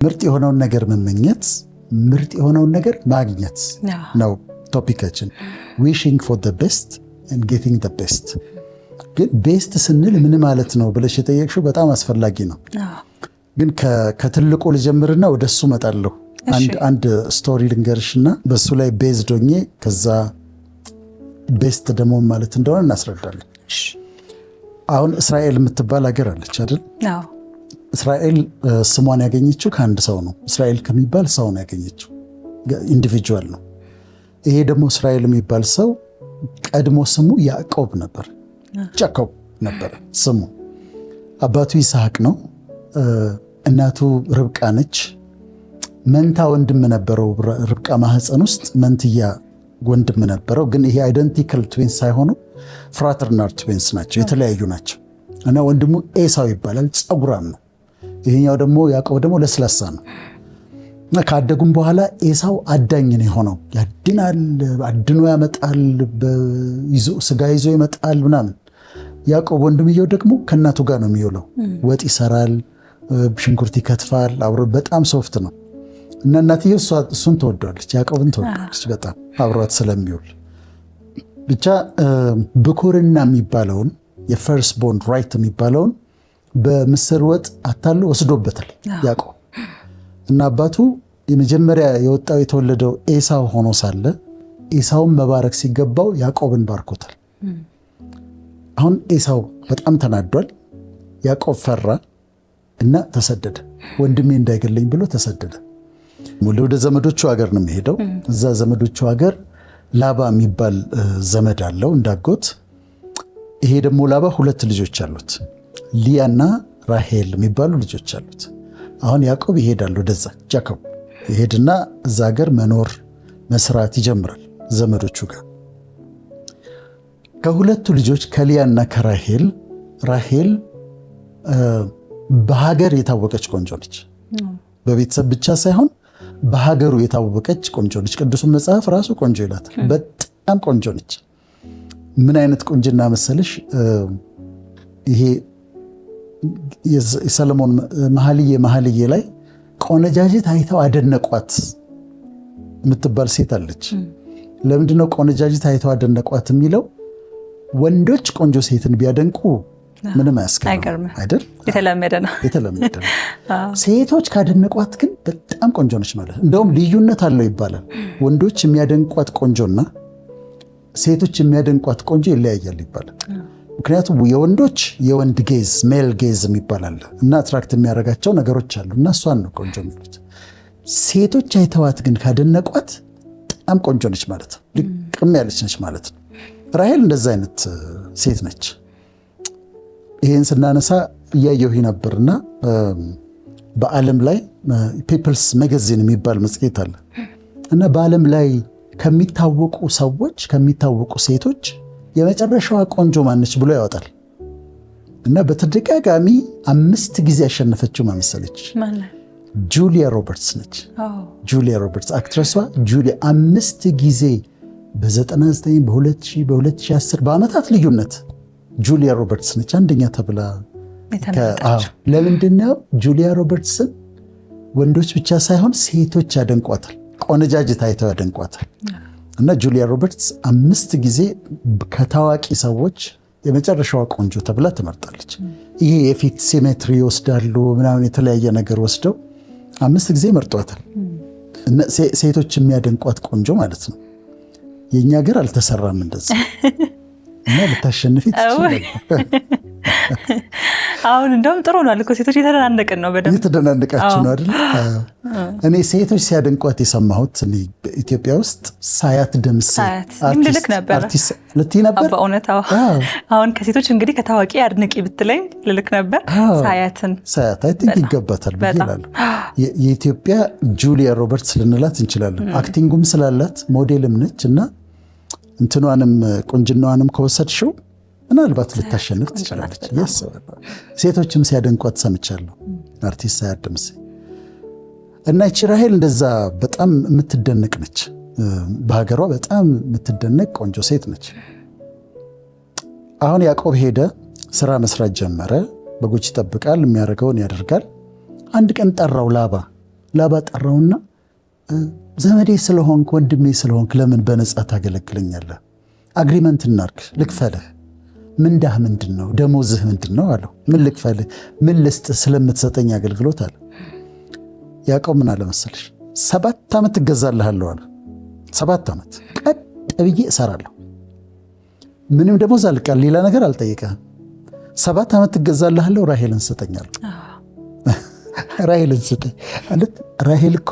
ምርጥ የሆነውን ነገር መመኘት፣ ምርጥ የሆነውን ነገር ማግኘት ነው topic ኣችን። Wishing for the best and getting the best። ግን best ስንል ምን ማለት ነው ብለሽ የጠየቅሽው በጣም አስፈላጊ ነው። ግን ከትልቁ ልጀምርና ወደ እሱ እመጣለሁ። አንድ story ልንገርሽና በእሱ ላይ based ሆኜ ከዛ best ደግሞ ማለት እንደሆነ እናስረዳለን። አሁን እስራኤል የምትባል ሀገር አለች አይደል? እስራኤል ስሟን ያገኘችው ከአንድ ሰው ነው። እስራኤል ከሚባል ሰው ነው ያገኘችው፣ individual ነው። ይሄ ደግሞ እስራኤል የሚባል ሰው ቀድሞ ስሙ ያዕቆብ ነበር፣ ጃኮብ ነበረ ስሙ። አባቱ ይስሐቅ ነው። እናቱ ርብቃ ነች። መንታ ወንድም ነበረው። ርብቃ ማህፀን ውስጥ መንትያ ወንድም ነበረው። ግን ይሄ identical twins ሳይሆኑ fraternal twins ናቸው፣ የተለያዩ ናቸው። እና ወንድሙ ኤሳው ይባላል፣ ፀጉራም ነው። ይሄኛው ደግሞ ያዕቆብ ደግሞ ለስላሳ ነው። እና ካደጉም በኋላ ኤሳው አዳኝ ነው የሆነው። ያድናል፣ አድኖ ያመጣል፣ ስጋ ይዞ ይመጣል ምናምን። ያዕቆብ ወንድምየው ደግሞ ከእናቱ ጋር ነው የሚውለው። ወጥ ይሰራል፣ ሽንኩርት ይከትፋል። አብሮ በጣም soft ነው። እና እናትየው እሱን ትወደዋለች፣ ያዕቆብን ትወደዋለች በጣም አብሯት ስለሚውል። ብቻ ብኩርና የሚባለውን የ first born right የሚባለውን በምስር ወጥ አታሎ ወስዶበታል ያዕቆብ። እና አባቱ የመጀመሪያ የወጣው የተወለደው ኤሳው ሆኖ ሳለ ኤሳውን መባረክ ሲገባው ያዕቆብን ባርኮታል። አሁን ኤሳው በጣም ተናዷል። ያዕቆብ ፈራ እና ተሰደደ። ወንድሜ እንዳይገለኝ ብሎ ተሰደደ። ወደ ዘመዶቹ ሀገር ነው የሚሄደው። እዛ ዘመዶቹ ሀገር ላባ የሚባል ዘመድ አለው እንዳጎት። ይሄ ደግሞ ላባ ሁለት ልጆች አሉት፣ ሊያና ራሄል የሚባሉ ልጆች አሉት። አሁን ያዕቆብ ይሄዳል ወደዛ። ጃኮብ ይሄድና እዛ ሀገር መኖር መስራት ይጀምራል ዘመዶቹ ጋር። ከሁለቱ ልጆች ከሊያና ከራሄል፣ ራሄል በሀገር የታወቀች ቆንጆ ነች። በቤተሰብ ብቻ ሳይሆን በሀገሩ የታወቀች ቆንጆ ነች። ቅዱሱን መጽሐፍ ራሱ ቆንጆ ይላታል። በጣም ቆንጆ ነች። ምን አይነት ቆንጅና መሰለሽ? ይሄ የሰለሞን መኃልየ መኃልይ ላይ ቆነጃጅት አይተው አደነቋት የምትባል ሴት አለች። ለምንድነው ቆነጃጅት አይተው አደነቋት የሚለው? ወንዶች ቆንጆ ሴትን ቢያደንቁ ምንም አያስገርም አይደል? የተለመደ ነው። የተለመደ ነው። ሴቶች ካደነቋት ግን በጣም ቆንጆ ነች ማለት። እንደውም ልዩነት አለው ይባላል። ወንዶች የሚያደንቋት ቆንጆና ሴቶች የሚያደንቋት ቆንጆ ይለያያል ይባላል። ምክንያቱም የወንዶች የወንድ gaze፣ male gaze የሚባል አለ እና attract የሚያደርጋቸው ነገሮች አሉ እና እሷን ነው ቆንጆ የሚሉት። ሴቶች አይተዋት ግን ካደነቋት በጣም ቆንጆ ነች ማለት ነው። ልቅም ያለች ነች ማለት ነው። ራሄል እንደዛ አይነት ሴት ነች። ይህን ስናነሳ እያየሁ ነበርና በዓለም ላይ People's Magazine የሚባል መጽሔት አለ እና በዓለም ላይ ከሚታወቁ ሰዎች፣ ከሚታወቁ ሴቶች የመጨረሻዋ ቆንጆ ማነች ብሎ ያወጣል። እና በተደጋጋሚ አምስት ጊዜ ያሸነፈችው ማን መሰለሽ? ጁሊያ ሮበርትስ ነች። ጁሊያ ሮበርትስ፣ actress ዋ ጁሊያ አምስት ጊዜ በ99፣ በ2000፣ በ2010 በዓመታት ልዩነት ጁሊያ ሮበርትስ ነች አንደኛ ተብላ። ለምንድነው? ጁሊያ ሮበርትስን ወንዶች ብቻ ሳይሆን ሴቶች ያደንቋታል። ቆነጃጅት አይተው ያደንቋታል። እና ጁሊያ ሮበርትስ አምስት ጊዜ ከታዋቂ ሰዎች የመጨረሻዋ ቆንጆ ተብላ ትመርጣለች። ይሄ የፊት symmetry ይወስዳሉ ምናምን የተለያየ ነገር ወስደው አምስት ጊዜ መርጧታል። ሴቶች የሚያደንቋት ቆንጆ ማለት ነው። የእኛ ሀገር አልተሰራም እንደዚህ እና ልታሸንፊ ትችላለሽ። አሁን እንደውም ጥሩ ነው እኮ፣ ሴቶች እየተደናነቅን ነው በደንብ። እየተደናነቃችሁ ነው አይደል? እኔ ሴቶች ሲያደንቋት የሰማሁት ኢትዮጵያ ውስጥ ሳያት ደምሴ። ልልክ ነበር። ልትይ ነበር? በእውነት አሁን ከሴቶች እንግዲህ ከታዋቂ አድንቂ ብትለኝ ልልክ ነበር ሳያትን። ሳያት I think ይገባታል ብዬ እላለሁ። የኢትዮጵያ ጁሊያ ሮበርትስ ልንላት እንችላለን። Acting ኡም ስላላት ሞዴልም ነች እና እንትኗንም ቁንጅናዋንም ከወሰድሽው ምናልባት ልታሸንፍ ትችላለች። ሴቶችም ሲያደንቋት ሰምቻለሁ። አርቲስት ሳያት ደምሴ። እና ይቺ ራሄል እንደዛ በጣም የምትደነቅ ነች። በሀገሯ በጣም የምትደነቅ ቆንጆ ሴት ነች። አሁን ያዕቆብ ሄደ፣ ስራ መስራት ጀመረ። በጎች ይጠብቃል፣ የሚያደርገውን ያደርጋል። አንድ ቀን ጠራው ላባ። ላባ ጠራውና ዘመዴ ስለሆንክ፣ ወንድሜ ስለሆንክ ለምን በነፃ ታገለግለኛለህ? Agreement እናርግ፣ ልክፈልህ። ምንዳህ ምንድን ነው? ደሞዝህ ምንድን ነው አለው። ምን ልክፈልህ? ምን ልስጥህ ስለምትሰጠኝ አገልግሎት አለ። ያዕቆብ ምን አለ መሰለሽ? 7 ዓመት እገዛልሃለሁ አለ። 7 ዓመት ቀጥ ብዬ እሰራለሁ። ምንም ደሞዝ አልቃል፣ ሌላ ነገር አልጠይቅህም። 7 ዓመት እገዛልሃለሁ፣ ራሄልን ስጠኝ አለው። ራሄልን ስጠኝ ማለት ራሄል እኮ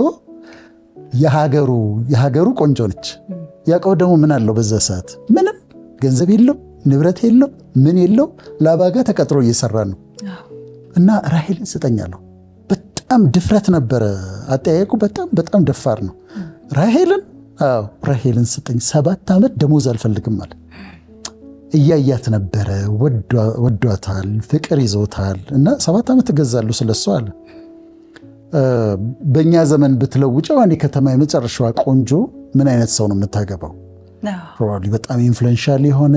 የሀገሩ ቆንጆ ነች። ያዕቆብ ደግሞ ምን አለው በዛ ሰዓት? ምንም ገንዘብ የለው፣ ንብረት የለው፣ ምን የለው። ላባ ጋር ተቀጥሮ እየሰራ ነው። እና ራሄልን ስጠኝ አለው። በጣም ድፍረት ነበረ አጠያየቁ። በጣም በጣም ደፋር ነው። ራሄልን፣ አዎ ራሄልን ስጠኝ፣ 7 ዓመት ደሞዝ አልፈልግም አለ። እያያት ነበረ፣ ወዷታል፣ ፍቅር ይዞታል። እና 7 ዓመት እገዛለሁ ስለሷ አለ። በእኛ ዘመን ብትለውጨው እኔ ከተማ የመጨረሻዋ ቆንጆ ምን አይነት ሰው ነው የምታገባው? Probably በጣም influential የሆነ፣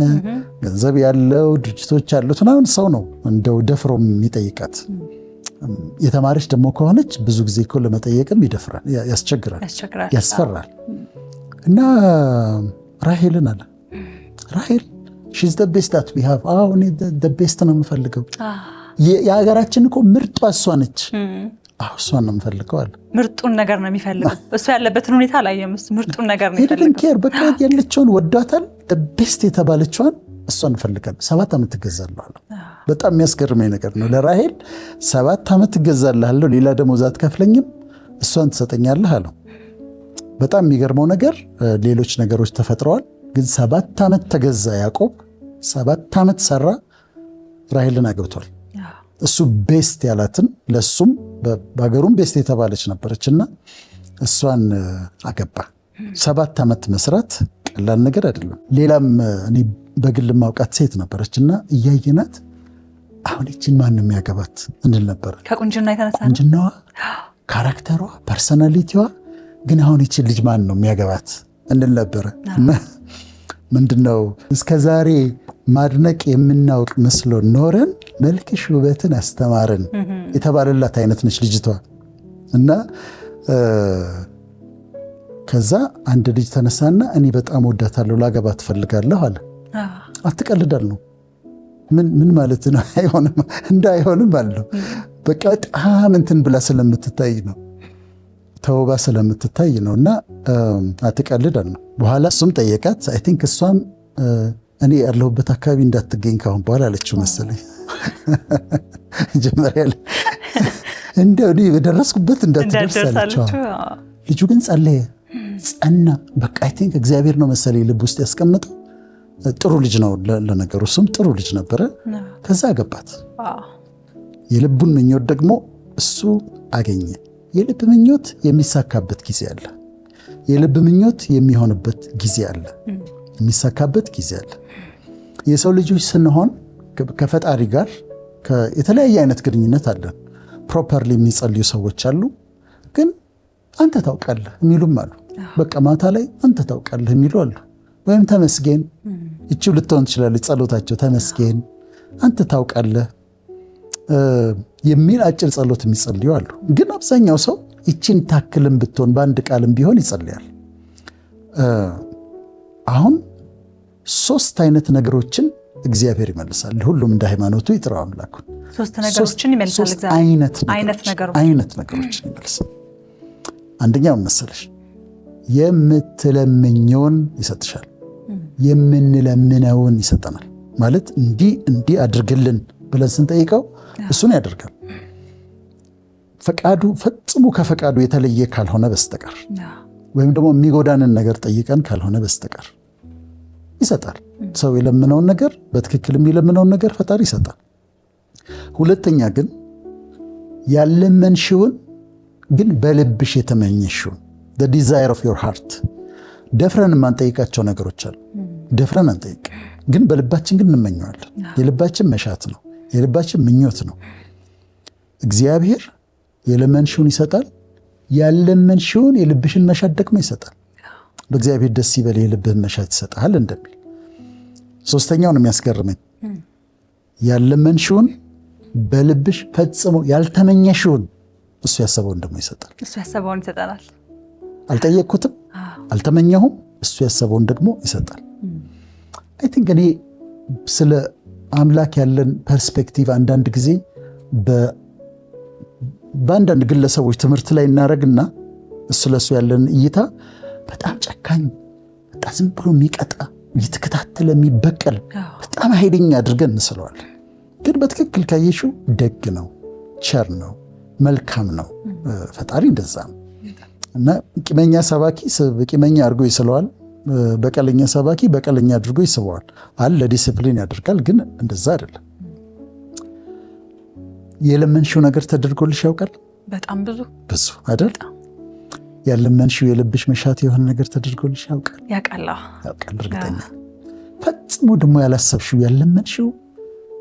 ገንዘብ ያለው፣ ድርጅቶች ያሉት ምናምን ሰው ነው እንደው ደፍሮ የሚጠይቃት። የተማረች ደግሞ ከሆነች ብዙ ጊዜ እኮ ለመጠየቅም ይደፍራል፣ ያስቸግራል፣ ያስፈራል። እና ራሄልን አለ። ራሄል she's the best that we have። አዎ እኔ the best ነው የምፈልገው። የሀገራችን እኮ ምርጧ እሷ ነች። አዎ እሷን ነው የምፈልገው አለ። ምርጡን ነገር ነው የሚፈልገው። እሱ ያለበትን ሁኔታ አላየም። እሱ ምርጡን ነገር ነው የሚፈልገው። Care በቃ ያለችውን ወዷታል። Best የተባለችዋን እሷን እፈልጋለሁ። 7 ዓመት እገዛለሁ አለ። በጣም የሚያስገርመኝ ነገር ነው። ለራሄል 7 ዓመት እገዛልሃለሁ፣ ሌላ ደሞዝ አትከፍለኝም፣ እሷን ትሰጠኛለህ አለው። በጣም የሚገርመው ነገር ሌሎች ነገሮች ተፈጥረዋል። ግን 7 ዓመት ተገዛ ያዕቆብ፣ 7 ዓመት ሰራ፣ ራሄልን አግብቷል። እሱ best ያላትን፣ ለእሱም በሀገሩም best የተባለች ነበረች እና እሷን አገባ። 7 ዓመት መስራት ቀላል ነገር አይደለም። ሌላም እኔ በግል ማውቃት ሴት ነበረች እና እያየናት አሁን ይችን ማን ነው የሚያገባት እንል ነበር። ከቁንጅና የተነሳ። ቁንጅናዋ፣ character ሯ፣ personality ዋ፣ ግን አሁን ይችን ልጅ ማን ነው የሚያገባት እንል ነበረ። እና ምንድነው እስከ ዛሬ ማድነቅ የምናውቅ መስሎ ኖረን መልክሽ ውበትን አስተማረን የተባለላት አይነት ነች ልጅቷ። እና ከዛ አንድ ልጅ ተነሳና እኔ በጣም ወዳታለሁ፣ ላገባት እፈልጋለሁ አለ። አትቀልዳል ነው፣ ምን ማለት ነው? አይሆንም፣ እንዳይሆንም አለው። በቃ በጣም እንትን ብላ ስለምትታይ ነው፣ ተውባ ስለምትታይ ነው። እና አትቀልድ አልነው። በኋላ እሱም ጠየቃት። I think እሷም እኔ ያለሁበት አካባቢ እንዳትገኝ ካሁን በኋላ አለችው መሰለኝ። መጀመሪያ ላይ እንደው እኔ በደረስኩበት እንዳትደርስ አለችው። ልጁ ግን ጸለየ፣ ጸና። በቃ I think እግዚአብሔር ነው መሰለኝ ልብ ውስጥ ያስቀምጠው። ጥሩ ልጅ ነው ለነገሩ፣ እሱም ጥሩ ልጅ ነበረ። ከዛ አገባት። የልቡን ምኞት ደግሞ እሱ አገኘ። የልብ ምኞት የሚሳካበት ጊዜ አለ። የልብ ምኞት የሚሆንበት ጊዜ አለ። የሚሳካበት ጊዜ አለ። የሰው ልጆች ስንሆን ከፈጣሪ ጋር የተለያየ አይነት ግንኙነት አለን። Properly የሚጸልዩ ሰዎች አሉ። ግን አንተ ታውቃለህ የሚሉም አሉ። በቃ ማታ ላይ አንተ ታውቃለህ የሚሉ አሉ። ወይም ተመስገን፣ ይቺው ልትሆን ትችላለች ጸሎታቸው። ተመስገን፣ አንተ ታውቃለህ የሚል አጭር ጸሎት የሚጸልዩ አሉ። ግን አብዛኛው ሰው ይቺን ታክልም ብትሆን በአንድ ቃልም ቢሆን ይጸልያል። አሁን ሶስት አይነት ነገሮችን እግዚአብሔር ይመልሳል። ሁሉም እንደ ሃይማኖቱ ይጥራው አምላኩን። ሶስት ነገሮችን ይመልሳል። ሶስት አይነት ነገሮችን ይመልሳል። አንደኛው መሰለሽ የምትለምኚውን ይሰጥሻል። የምንለምነውን ይሰጠናል። ማለት እንዲህ እንዲህ አድርግልን ብለን ስንጠይቀው እሱን ያደርጋል። ፈቃዱ ፈጽሞ ከፈቃዱ የተለየ ካልሆነ በስተቀር ወይም ደግሞ የሚጎዳንን ነገር ጠይቀን ካልሆነ በስተቀር ይሰጣል። ሰው የለመነውን ነገር፣ በትክክል የሚለምነውን ነገር ፈጣሪ ይሰጣል። ሁለተኛ ግን ያለመንሽውን ግን በልብሽ የተመኘሽውን፣ desire of your heart። ደፍረን የማንጠይቃቸው ነገሮች አሉ። ደፍረን አንጠይቅ፣ ግን በልባችን ግን እንመኘዋለን። የልባችን መሻት ነው፣ የልባችን ምኞት ነው። እግዚአብሔር የለመንሽውን ይሰጣል። ያለመንሽውን የልብሽን መሻት ደግሞ ይሰጣል። በእግዚአብሔር ደስ ይበል፣ የልብህን መሻት ይሰጣል እንደሚል። ሶስተኛውን የሚያስገርመኝ ያለመንሽውን በልብሽ ፈጽሞ ያልተመኘሽውን እሱ ያሰበውን ደግሞ ይሰጣል። እሱ ያሰበውን ይሰጠናል። አልጠየቅኩትም፣ አልተመኘሁም፣ እሱ ያሰበውን ደግሞ ይሰጣል። I think እኔ ስለ አምላክ ያለን perspective አንዳንድ ጊዜ በአንዳንድ ግለሰቦች ትምህርት ላይ እናደርግና ስለሱ ያለን እይታ በጣም ጨካኝ፣ በጣም ዝም ብሎ የሚቀጣ፣ እየተከታተለ የሚበቀል፣ በጣም ኃይለኛ አድርገን እንስለዋለን። ግን በትክክል ካየሽው ደግ ነው፣ ቸር ነው፣ መልካም ነው። ፈጣሪ እንደዛ ነው። እና ቂመኛ ሰባኪ ቂመኛ አድርጎ ይስለዋል። በቀለኛ ሰባኪ በቀለኛ አድርጎ ይስበዋል። አለ ዲስፕሊን ያደርጋል፣ ግን እንደዛ አይደለም። የለመንሽው ነገር ተደርጎልሽ ያውቃል? በጣም ብዙ። ብዙ አይደል? ያለመንሽው የልብሽ መሻት የሆነ ነገር ተደርጎልሽ ያውቃል? ያውቃል። ያውቃል፣ እርግጠኛ። ፈጽሞ ደግሞ ያላሰብሽው፣ ያለመንሽው፣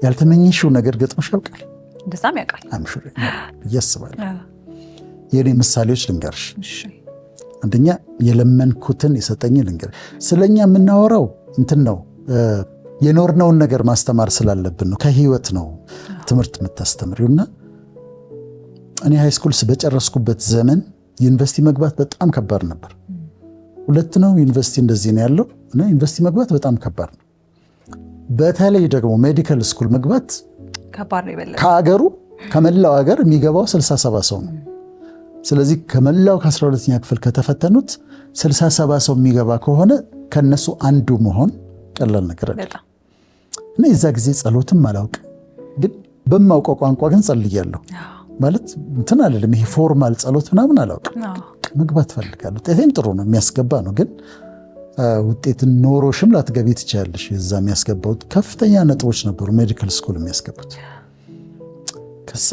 ያልተመኘሽው ነገር ገጥሞሽ ያውቃል? እንደዛም ያውቃል። I'm sure ብዬ አስባለሁ። የእኔ ምሳሌዎች ልንገርሽ። አንደኛ የለመንኩትን የሰጠኝ ልንገር። ስለኛ የምናወራው እንትን ነው፣ የኖርነውን ነገር ማስተማር ስላለብን ነው። ከህይወት ነው ትምህርት የምታስተምሪው። እና እኔ high school በጨረስኩበት ዘመን ዩኒቨርሲቲ መግባት በጣም ከባድ ነበር። ሁለት ነው ዩኒቨርሲቲ እንደዚህ ነው ያለው፣ እና ዩኒቨርሲቲ መግባት በጣም ከባድ ነው። በተለይ ደግሞ medical school መግባት ከባድ ነው የበለጠ። ከአገሩ ከመላው ሀገር የሚገባው 67 ሰው ነው። ስለዚህ ከመላው ከ12ኛ ክፍል ከተፈተኑት 67 ሰው የሚገባ ከሆነ ከነሱ አንዱ መሆን ቀላል ነገር አይደለም። እና የዛ ጊዜ ጸሎትም አላውቅም፣ ግን በማውቀው ቋንቋ ግን ጸልያለሁ። ማለት እንትን አልልም፣ ይሄ formal ጸሎት ምናምን አላውቅም። መግባት ፈልጋለሁ። ውጤቴም ጥሩ ነው፣ የሚያስገባ ነው። ግን ውጤትን ኖሮሽም ላትገቢ ትችያለሽ። የዛ የሚያስገባው ከፍተኛ ነጥቦች ነበሩ medical school የሚያስገቡት። ከዛ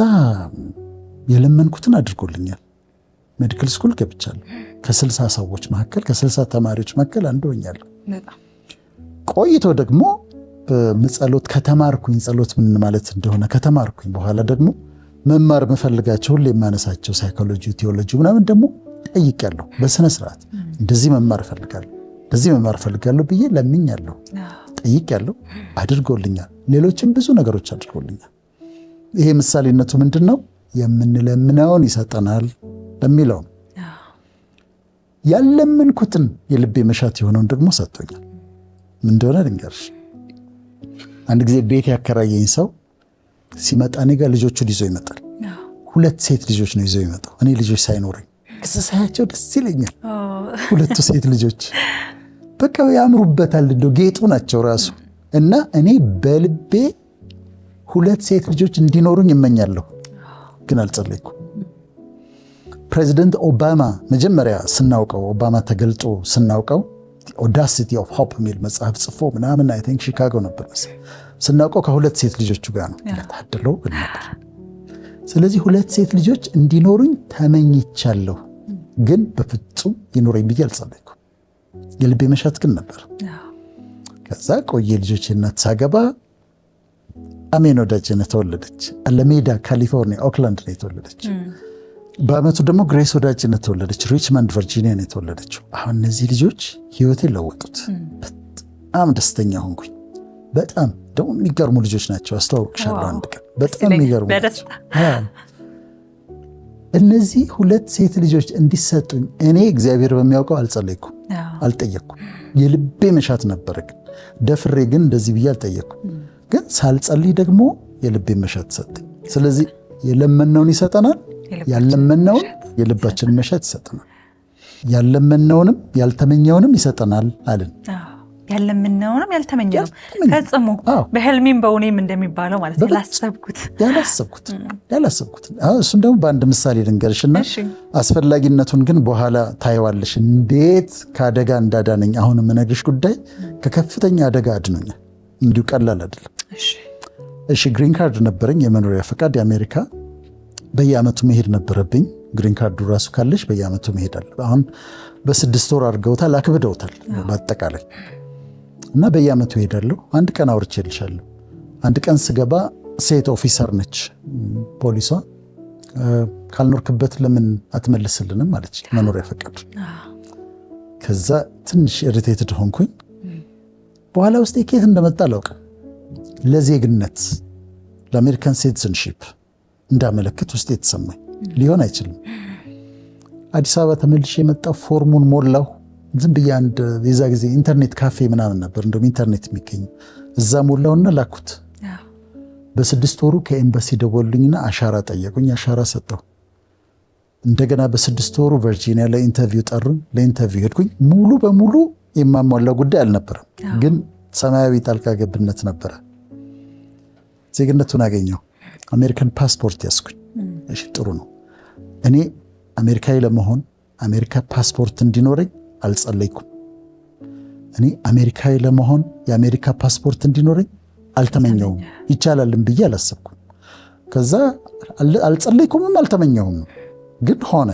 የለመንኩትን አድርጎልኛል። Medical school ገብቻለሁ። ከ60 ሰዎች መካከል፣ ከ60 ተማሪዎች መካከል አንዱ ሆኛለሁ። ቆይቶ ደግሞ ጸሎት ከተማርኩኝ፣ ጸሎት ምን ማለት እንደሆነ ከተማርኩኝ በኋላ ደግሞ መማር የምፈልጋቸው፣ ሁሌ የማነሳቸው psychology፣ theology ምናምን ደግሞ ጠይቄያለሁ። በስነ ስርዓት እንደዚህ መማር እፈልጋለሁ፣ እንደዚህ መማር እፈልጋለሁ ብዬ ለምኛለሁ፣ ጠይቄያለሁ፣ አድርጎልኛል። ሌሎችም ብዙ ነገሮች አድርጎልኛል። ይሄ ምሳሌነቱ ምንድን ነው? የምንለምነውን ይሰጠናል ለሚለው ነው። ያለመንኩትን የልቤ መሻት የሆነውን ደግሞ ሰጥቶኛል። ምን እንደሆነ ልንገርሽ። አንድ ጊዜ ቤት ያከራየኝ ሰው ሲመጣ እኔ ጋር ልጆቹን ይዞ ይመጣል። ሁለት ሴት ልጆች ነው ይዞ ይመጣው። እኔ ልጆች ሳይኖረኝ ከዛ ሳያቸው ደስ ይለኛል። ሁለቱ ሴት ልጆች በቃ ያምሩበታል፣ እንደው ጌጡ ናቸው ራሱ። እና እኔ በልቤ ሁለት ሴት ልጆች እንዲኖሩኝ እመኛለሁ፣ ግን አልጸለይኩም። ፕሬዚደንት ኦባማ መጀመሪያ ስናውቀው፣ ኦባማ ተገልጦ ስናውቀው፣ Audacity of Hope የሚል መጽሐፍ ጽፎ ምናምን፣ I think ሺካጎ ነበር መሰለኝ፣ ስናውቀው ከሁለት ሴት ልጆቹ ጋር ነው፣ ታድለው ነበር። ስለዚህ ሁለት ሴት ልጆች እንዲኖሩኝ ተመኝቻለሁ፣ ግን በፍጹም ይኖረኝ ብዬ አልጸለይኩም። የልቤ መሻት ግን ነበር። ከዛ ቆየ፣ ልጆች እናት ሳገባ አሜን ወዳጅነት ተወለደች። አለሜዳ ካሊፎርኒያ ኦክላንድ ነው የተወለደች። በአመቱ ደግሞ ግሬስ ወዳጅነት ተወለደች። ሪችመንድ ቨርጂኒያ ነው የተወለደችው። አሁን እነዚህ ልጆች ህይወቴን ለወጡት። በጣም ደስተኛ ሆንኩኝ። በጣም ደግሞ የሚገርሙ ልጆች ናቸው። አስተዋውቅሻለሁ አንድ ቀን። በጣም የሚገርሙ። እነዚህ ሁለት ሴት ልጆች እንዲሰጡኝ እኔ እግዚአብሔር በሚያውቀው አልጸለይኩም፣ አልጠየቅኩም። የልቤ መሻት ነበረ፣ ግን ደፍሬ ግን እንደዚህ ብዬ አልጠየቅኩም። ግን ሳልጸልይ ደግሞ የልቤ መሻት ሰጠኝ። ስለዚህ የለመነውን ይሰጠናል፣ ያለመነውን የልባችንን መሻት ይሰጠናል። ያለመነውንም ያልተመኘውንም ይሰጠናል አልን። ያለምነውንም ያልተመኘነው ፈጽሞ በህልሜም በእውኔም እንደሚባለው ማለት ነው። ያላሰብኩት። ያላሰብኩት፣ ያላሰብኩት። እሱን ደግሞ በአንድ ምሳሌ ልንገርሽና አስፈላጊነቱን ግን በኋላ ታይዋለሽ፣ እንዴት ከአደጋ እንዳዳነኝ። አሁን የምነግርሽ ጉዳይ ከከፍተኛ አደጋ አድኖኛል። እንዲሁ ቀላል አይደለም። እሺ፣ green card ነበረኝ፣ የመኖሪያ ፈቃድ የአሜሪካ። በየአመቱ መሄድ ነበረብኝ። Green card ኡ ራሱ ካለሽ በየአመቱ መሄድ አለ። አሁን በ6 ወር አድርገውታል፣ አክብደውታል በአጠቃላይ። እና በየአመቱ እሄዳለሁ። አንድ ቀን አውርቼልሻለሁ። አንድ ቀን ስገባ ሴት officer ነች ፖሊሷ። ካልኖርክበት ለምን አትመልስልንም አለች፣ መኖሪያ ፈቃድ። ከዛ ትንሽ irritated ሆንኩኝ። በኋላ ውስጤ ከየት እንደመጣ አላውቅም። ለዜግነት፣ ለአሜሪካን citizenship እንዳመለክት ውስጤ የተሰማኝ ሊሆን አይችልም። አዲስ አበባ ተመልሼ የመጣው ፎርሙን ሞላሁ። ዝም ብዬ አንድ የዛ ጊዜ ኢንተርኔት ካፌ ምናምን ነበር፣ እንደውም ኢንተርኔት የሚገኝ እዛ ሞላሁና ላኩት። በ6 ወሩ ከኤምባሲ ደወሉኝና አሻራ ጠየቁኝ። አሻራ ሰጠሁ። እንደገና በ6 ወሩ ቨርጂኒያ ለ interview ጠሩኝ። ለ interview ሄድኩኝ። ሙሉ በሙሉ የማሟላው ጉዳይ አልነበረም፣ ግን ሰማያዊ ጣልቃ ገብነት ነበረ። ዜግነቱን አገኘሁ። አሜሪካን ፓስፖርት ያዝኩኝ። እሺ ጥሩ ነው። እኔ አሜሪካዊ ለመሆን አሜሪካ ፓስፖርት እንዲኖረኝ አልጸለይኩም። እኔ አሜሪካዊ ለመሆን የአሜሪካ ፓስፖርት እንዲኖረኝ አልተመኘሁም። ይቻላልም ብዬ አላሰብኩም። ከዛ አልጸለይኩምም አልተመኘሁም፣ ግን ሆነ።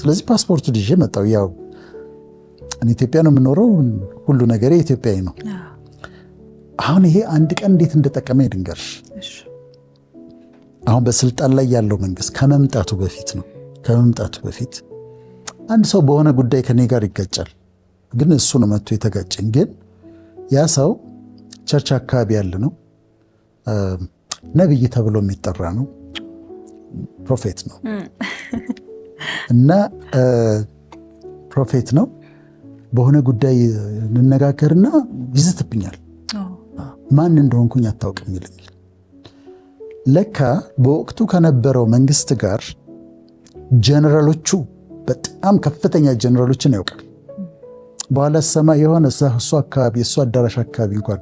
ስለዚህ ፓስፖርቱ ይዤ መጣሁ። ያው እኔ ኢትዮጵያ ነው የምኖረው፣ ሁሉ ነገሬ ኢትዮጵያዊ ነው። አሁን ይሄ አንድ ቀን እንዴት እንደጠቀመኝ ልንገርሽ። አሁን በስልጣን ላይ ያለው መንግስት ከመምጣቱ በፊት ነው። ከመምጣቱ በፊት አንድ ሰው በሆነ ጉዳይ ከኔ ጋር ይጋጫል። ግን እሱ ነው መጥቶ የተጋጨኝ። ግን ያ ሰው church አካባቢ ያለ ነው፣ ነብይ ተብሎ የሚጠራ ነው፣ prophet ነው እና prophet ነው። በሆነ ጉዳይ እንነጋገርና ይዝትብኛል። ማን እንደሆንኩኝ አታውቅም ይለኛል። ለካ በወቅቱ ከነበረው መንግስት ጋር ጀነራሎቹ፣ በጣም ከፍተኛ ጀነራሎችን ያውቃል። በኋላ ሰማ የሆነ እሱ አካባቢ፣ እሱ አዳራሽ አካባቢ እንኳን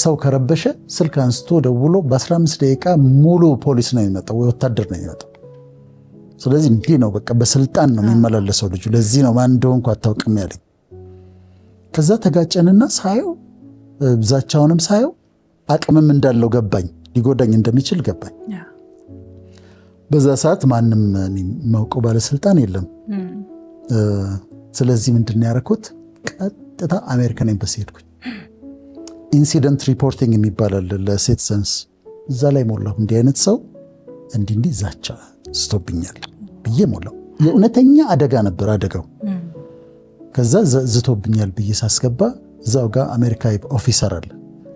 ሰው ከረበሸ ስልክ አንስቶ ደውሎ በ15 ደቂቃ ሙሉ ፖሊስ ነው የሚመጣው ወይ ወታደር ነው የሚመጣው። ስለዚህ እንዲህ ነው፣ በቃ በስልጣን ነው የሚመላለሰው ልጁ። ለዚህ ነው ማን እንደሆንኩ አታውቅም ያለኝ። ከዛ ተጋጨንና ሳየው፣ ዛቻውንም ሳየው አቅምም እንዳለው ገባኝ፣ ሊጎዳኝ እንደሚችል ገባኝ። በዛ ሰዓት ማንም የማውቀው ባለስልጣን የለም። ስለዚህ ምንድን ነው ያደረኩት? ቀጥታ አሜሪካን ኤምባሲ ሄድኩኝ። Incident reporting የሚባል አለ ለ citizens፣ እዛ ላይ ሞላሁ። እንዲህ አይነት ሰው እንዲህ እንዲህ ዛቻ ዝቶብኛል ብዬ ሞላሁ። የእውነተኛ አደጋ ነበር አደጋው። ከዛ ዝቶብኛል ብዬ ሳስገባ እዛው ጋር አሜሪካዊ officer አለ።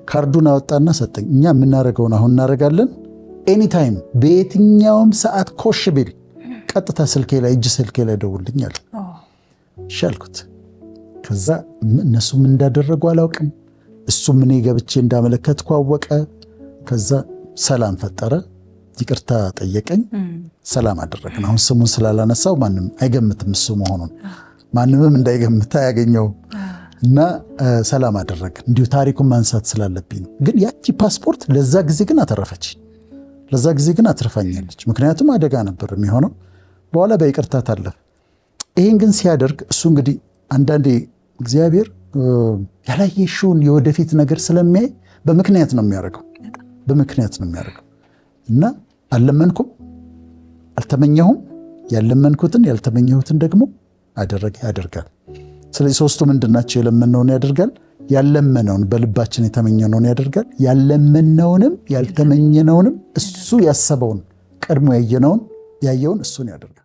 ካርዱን አወጣና ሰጠኝ። እኛ የምናደርገውን አሁን እናደርጋለን። Anytime በየትኛውም ሰዓት ኮሽ ቢል ቀጥታ ስልኬ ላይ፣ እጅ ስልኬ ላይ ደውልልኝ አለ። እሺ አልኩት። ከዛ እነሱም እንዳደረጉ አላውቅም። እሱም እኔ ገብቼ እንዳመለከትኩ አወቀ። ከዛ ሰላም ፈጠረ፣ ይቅርታ ጠየቀኝ፣ ሰላም አደረግን። አሁን ስሙን ስላላነሳው ማንም አይገምትም እሱ መሆኑን፣ ማንምም እንዳይገምት አያገኘውም። እና ሰላም አደረግን። እንዲሁ ታሪኩን ማንሳት ስላለብኝ ነው። ግን ያቺ ፓስፖርት ለዛ ጊዜ ግን አተረፈች፣ ለዛ ጊዜ ግን አትርፋኛለች። ምክንያቱም አደጋ ነበር የሚሆነው። በኋላ በይቅርታ ታለፈ። ይህን ግን ሲያደርግ እሱ እንግዲህ አንዳንዴ እግዚአብሔር ያላየሽውን የወደፊት ነገር ስለሚያይ በምክንያት ነው የሚያደርገው፣ በምክንያት ነው የሚያደርገው። እና አልለመንኩም፣ አልተመኘሁም። ያልለመንኩትን ያልተመኘሁትን ደግሞ አደረገ፣ ያደርጋል። ስለዚህ ሶስቱ ምንድን ናቸው? የለመነውን ያደርጋል፣ ያለመነውን በልባችን የተመኘነውን ያደርጋል፣ ያለመነውንም ያልተመኘነውንም እሱ ያሰበውን ቀድሞ ያየነውን ያየውን እሱን ያደርጋል።